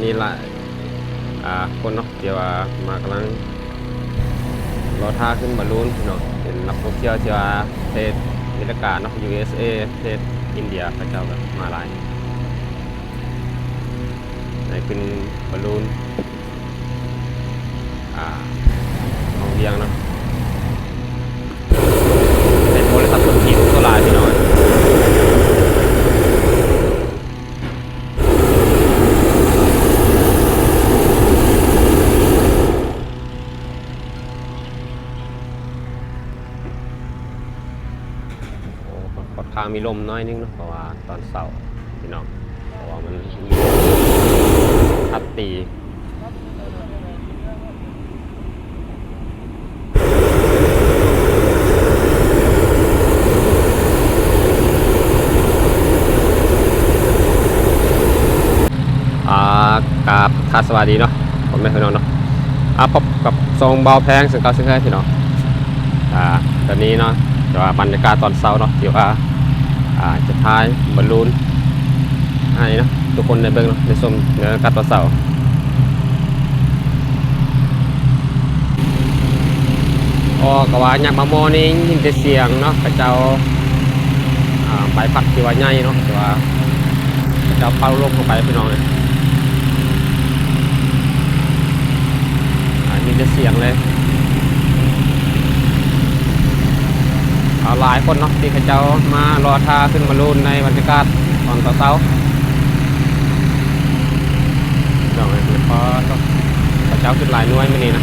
ມີຫຼາຍ ອ່າ ຄົນເນາະ ທີ່ວ່າມາກຳລັງລໍຖ້າຂຶ້ນບາລູນເນາະ ເປັນນັກທ່ອງທ່ຽວທີ່ວ່າປະເທດອາເມລິກາເນາະ ຢູເອສເອ ປະເທດອິນເດຍ ເຂົາເຈົ້າກໍມາຫຼາຍ ໄດ້ຂຶ້ນບາລູນ ອ່າ ວັງວຽງເນາະ ເປັນບໍລິສັດຕົ້ນຖີບໂຊລາ ພີ່ນ້ອງ. ໂອ້ ຄ່ອນຂ້າງມີລົມໜ້ອຍໜຶ່ງເນາະ ເພາະວ່າຕອນເຊົ້າ ພີ່ນ້ອງ ເພາະວ່າມັນມີລົມພັດຕີ. ອ່າ ກາບທັກສະບາຍດີເນາະ ພໍ່ແມ່ພີ່ນ້ອງເນາະ ອ່າ ພົບກັບຊ່ອງບ່າວແພງເຊັ່ນເກົ່າເຊັ່ນເຄີຍ ພີ່ນ້ອງ. ອ່າ ຕອນນີ້ເນາະ ແຕ່ວ່າບັນຍາກາດຕອນເຊົ້າເນາະ ທີ່ວ່າ ອ່າ ຈະຖ່າຍບາລູນໃຫ້ເນາະ ທຸກຄົນໄດ້ເບິ່ງເນາະ ໄດ້ຊົມໃນບັນຍາກາດຕອນເຊົ້າ. ອໍ ກໍວ່າຍັບມາມໍນີ້ຍິນແຕ່ສຽງເນາະ ເຂົາເຈົ້າ ອ່າ ໃບພັດທີ່ວ່າໃຫຍ່ເນາະ ແຕ່ວ່າເຂົາເຈົ້າເປົ່າລົມເຂົ້າໄປ ພີ່ນ້ອງເອີຍ. ອ່າ ຍິນແຕ່ສຽງເລີຍ. ອ່າ ຫຼາຍຄົນເນາະ ທີ່ເຂົາເຈົ້າມາລໍຖ້າຂຶ້ນບາລູນໃນບັນຍາກາດຕອນເຊົ້າໆ ພີ່ນ້ອງເອີຍ. ເຂົາເຈົ້າຂຶ້ນຫຼາຍໜ່ວຍມື້ນີ້ນະ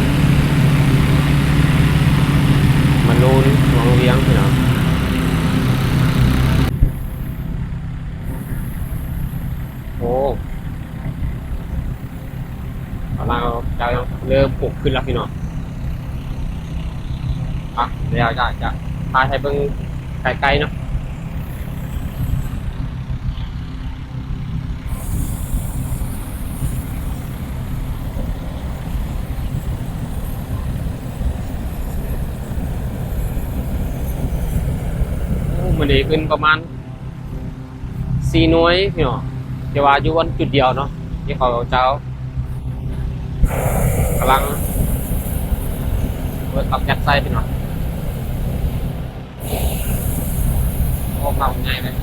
ບາລູນວັງວຽງ ພີ່ນ້ອງ. ໂອ້ ກຳລັງເຈົ້າເລີ່ມປຸກຂຶ້ນແລ້ວ ພີ່ນ້ອງ. ອ່ະ ດຽວຈະ ຈະຖ່າຍໃຫ້ເບິ່ງໃກ້ໆເນາະ. ໂອ້ ມື້ນີ້ຂຶ້ນປະມານ ສີ່ໜ່ວຍ ພີ່ນ້ອງ ແຕ່ວ່າຢູ່ວັນຈຸດດຽວເນາະ ທີ່ເຂົາເຈົ້າກຳລັງເປີດເຕົາແກັສໃສ່ ພີ່ນ້ອງ. ໂອ້ ເຕົາໃຫຍ່ເລີຍ.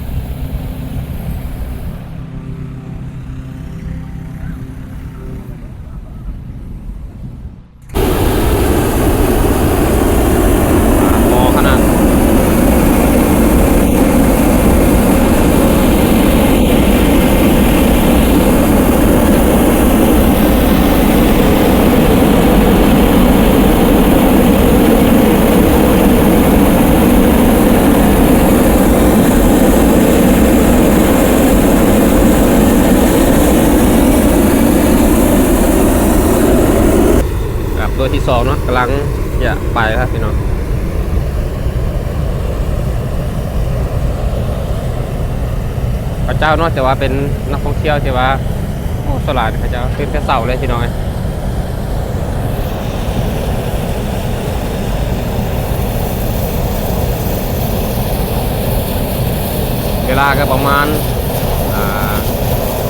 ຄັບ ຕົວທີສອງເນາະ ກຳລັງຈະໄປແລ້ວພີ່ນ້ອງ. ເຂົາເຈົ້າເນາະ ແຕ່ວ່າເປັນນັກທ່ອງທ່ຽວທີ່ວ່າ ໂອ້ ສ່ວນຫຼາຍເຂົາເຈົ້າຕື່ນແຕ່ເຊົ້າເລີຍ ພີ່ນ້ອງເອີຍ. ເວລາກໍປະມານ ອ່າ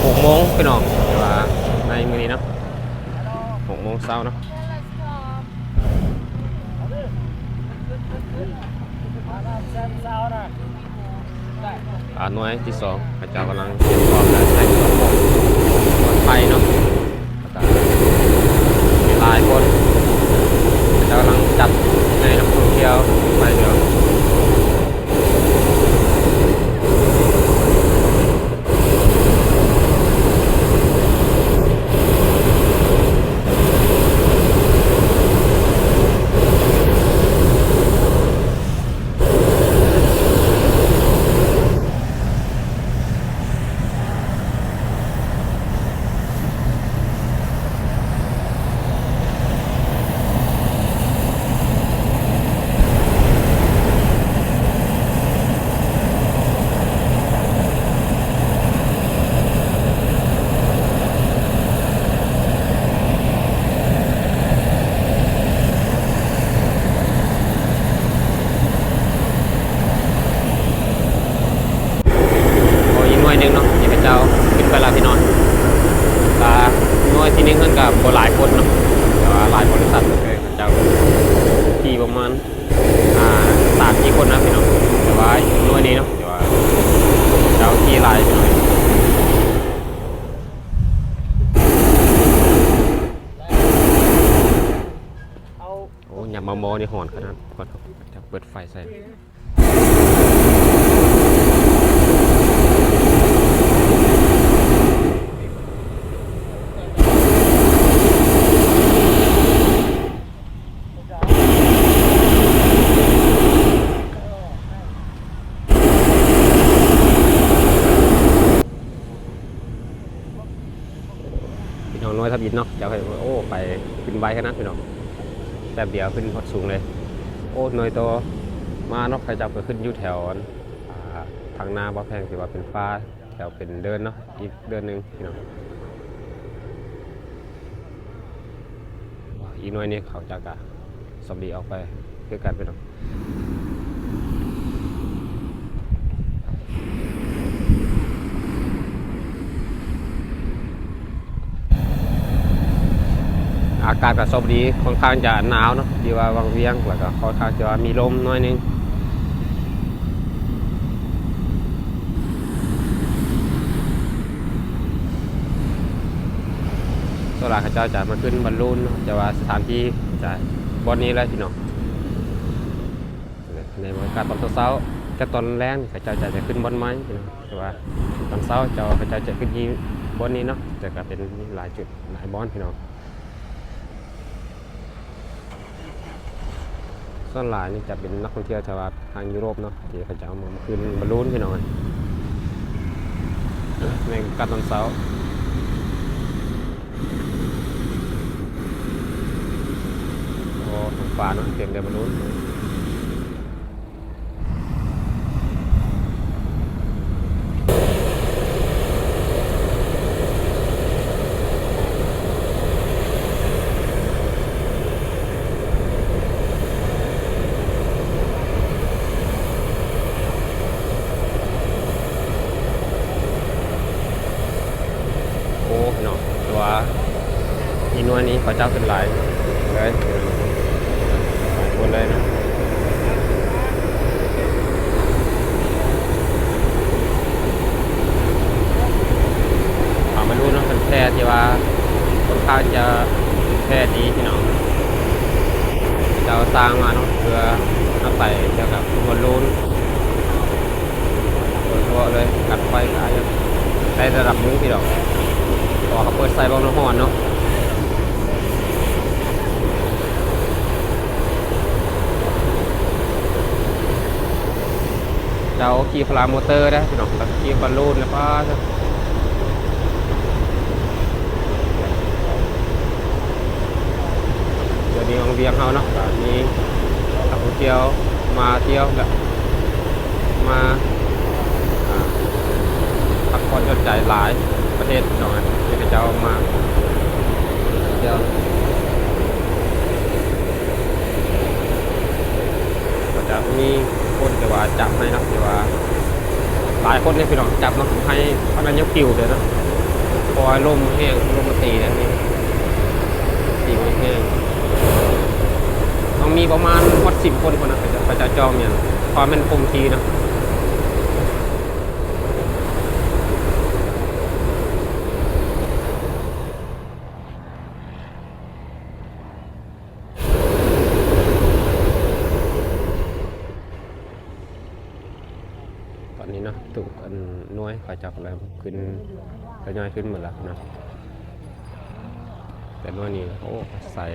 ຫົກໂມງ ພີ່ນ້ອງ ແຕ່ວ່າໃນມື້ນີ້ເນາະ ຫົກໂມງເຊົ້າເນາະ. ອ່າ ໜ່ວຍທີສອງ ເຂົາເຈົ້າກຳລັງກຽມພ້ອມແລ້ວ ໃສ່ເຄື່ອງປ້ອງກັນໄພເນາະ ແລ້ວກໍມີຫຼາຍຄົນ ເຂົາເຈົ້າກຳລັງຈັດໃຫ້ນັກທ່ອງທ່ຽວໄປທ່ຽວ. ໂ ໝໍນີ້ຮ້ອນຂະໜາດ ກ່ອນເຮົາຈະເປີດໄຟໃສ່. ພີ່ນ້ອງ ໜ່ວຍທຳອິດເນາະ ເຈົ້າໃຫ້ ໂອ້ ໄປຂຶ້ນໄວຂະໜາດພີ່ນ້ອງ ແປັບດຽວຂຶ້ນຮອດສູງເລີຍ. ໂອ້ ໜ່ວຍໂຕມາເນາະ ເຂົາເຈົ້າໄປຂຶ້ນຢູ່ແຖວ ອ່າ ທາງນາບ່າວແພງ ທີ່ວ່າເປັນປ່າ ແຖວເປັນເດີ່ນເນາະ ອີກເດີ່ນໜຶ່ງພີ່ນ້ອງ. ອີກໜ່ວຍນີ້ເຂົາເຈົ້າກະສຳລີອອກໄປຄືກັນພີ່ນ້ອງ. ອາກາດກະສຳລີ ຂ້ອນຂ້າງຈະໜາວເນາະ ທີ່ວ່າວັງວຽງ ແລ້ວກະຂ້ອນຂ້າງຈະວ່າມີລົມໜ້ອຍໜຶ່ງ. ສ່ວນຫຼາຍເຂົາເຈົ້າຈະມາຂຶ້ນບອນລູນເນາະ ແຕ່ວ່າສະຖານທີ່ຈະບ່ອນນີ້ເລີຍພີ່ນ້ອງ. ໃນບັນຍາກາດຕອນເຊົ້າໆ ແຕ່ຕອນແລງເຂົາເຈົ້າຈະ ຈະຂຶ້ນບ່ອນໃໝ່ພີ່ນ້ອງ ແຕ່ວ່າຕອນເຊົ້າເຈົ້າ ເຂົາເຈົ້າຈະຂຶ້ນທີ່ບ່ອນນີ້ເນາະ ແຕ່ກະເປັນຫຼາຍຈຸດຫຼາຍບ່ອນພີ່ນ້ອງ. ສ່ວນຫຼາຍນີ້ຈະເປັນນັກທ່ອງທ່ຽວ ແຕ່ວ່າທາງຢູໂຣບເນາະ ທີ່ເຂົາເຈົ້າມາຂຶ້ນບອນລູນພີ່ນ້ອງ ໃນການຕອນເຊົ້າ. ໂອ້ ທ້ອງຟ້າເນາະ ເຕັມໄດ້ບອນລູນ. ໂອ້ ເນາະ ແຕ່ວ່າອີກໜ່ວຍນີ້ເຂົາເຈົ້າຂຶ້ນຫຼາຍເລີຍ ຫຼາຍຄົນເລີຍເນາະ. ເອົາມາດູເນາະ ເປັນແພທີ່ວ່າຂ້ອນຂ້າງຈະແພດີພີ່ນ້ອງ ເຂົາເຈົ້າສ້າງມາເນາະ ເພື່ອອາໄສກ່ຽວກັບບອນລູນ. ໂດຍສະເພາະເລີຍ ກັດໄຟກະອາດຈະໄດ້ລະດັບໜຶ່ງພີ່ນ້ອງ ເພາະວ່າເຂົາເປີດໃສ່ເບິ່ງນ້ຳຮ້ອນເນາະ. ເຈົ້າຂີ່ພາລາໂມເຕີເດ້ພີ່ນ້ອງ ແລ້ວຂີ່ບອນລູນນະ ປ້າດ ດຽວນີ້ວັງວຽງເຮົາເນາະ ກະມີນັກທ່ອງທ່ຽວມາທ່ຽວ ແລະ ມາ ອ່າ ພັກຜ່ອນຢ່ອນໃຈຫຼາຍປະເທດພີ່ນ້ອງ ທີ່ເຂົາເຈົ້າມາທ່ຽວ. ກໍຈະມີຄົນທີ່ວ່າຈັບໃຫ້ເນາະ ທີ່ວ່າຫຼາຍຄົນເດ້ພີ່ນ້ອງ ຈັບເນາະ ໃຫ້ອັນນັ້ນຍັງປິວເດ້ເນາະ ເພາະວ່າລົມແຮງ ລົມມັນຕີເດ້ ຕີແຮງ ຕ້ອງມີປະມານຮອດສິບຄົນພຸ້ນນະ ເຂົາເຈົ້າ ເຂົາເຈົ້າຈອງຢູ່ ເພາະວ່າແມ່ນກົມທີ່ເນາະ. ຕອນນີ້ເນາະ ທຸກອັນໜ່ວຍເຂົາເຈົ້າກຳລັງຂຶ້ນ ທະຍອຍຂຶ້ນໝົດແລ້ວເນາະ ແຕ່ໜ່ວຍນີ້ ໂອ້ ໃຊ້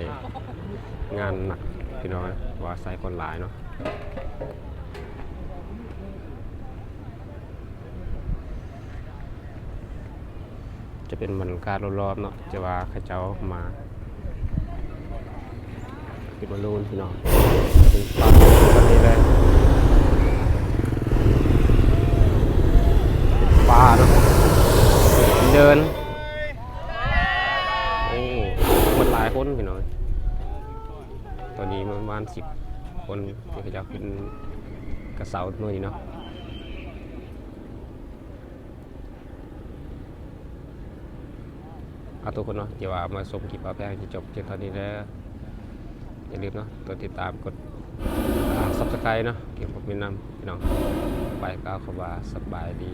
ງານໜັກພີ່ນ້ອງ ເພາະວ່າໃຊ້ຄົນຫຼາຍເນາະ. ຈະເປັນບັນຍາກາດລອບໆເນາະ ຈະວ່າເຂົາເຈົ້າມາຂຶ້ນບອນລູນພີ່ນ້ອງ ເປັນປ່າແບບນີ້ເລີຍ ເປັນປ່າເນາະ ເດີ່ນ ໂອ້ ໝົດຫຼາຍຄົນພີ່ນ້ອງ ຕອນນີ້ປະມານສິບຄົນ ທີ່ເຂົາເຈົ້າຂຶ້ນກະເຊົາມື້ນີ້ເນາະ. ເອົາ ທຸກຄົນເນາະ ທີ່ວ່າມາຊົມຄລິບບ່າວແພງ ຈະຈົບພຽງເທົ່ານີ້ເດີ ຢ່າລືມເນາະ ກົດຕິດຕາມ ກົດ ອ່າ Subscribe ເນາະ ເກັບຄອມເມັນນຳພີ່ນ້ອງ ໄປກ່າວຄຳວ່າສະບາຍດີ.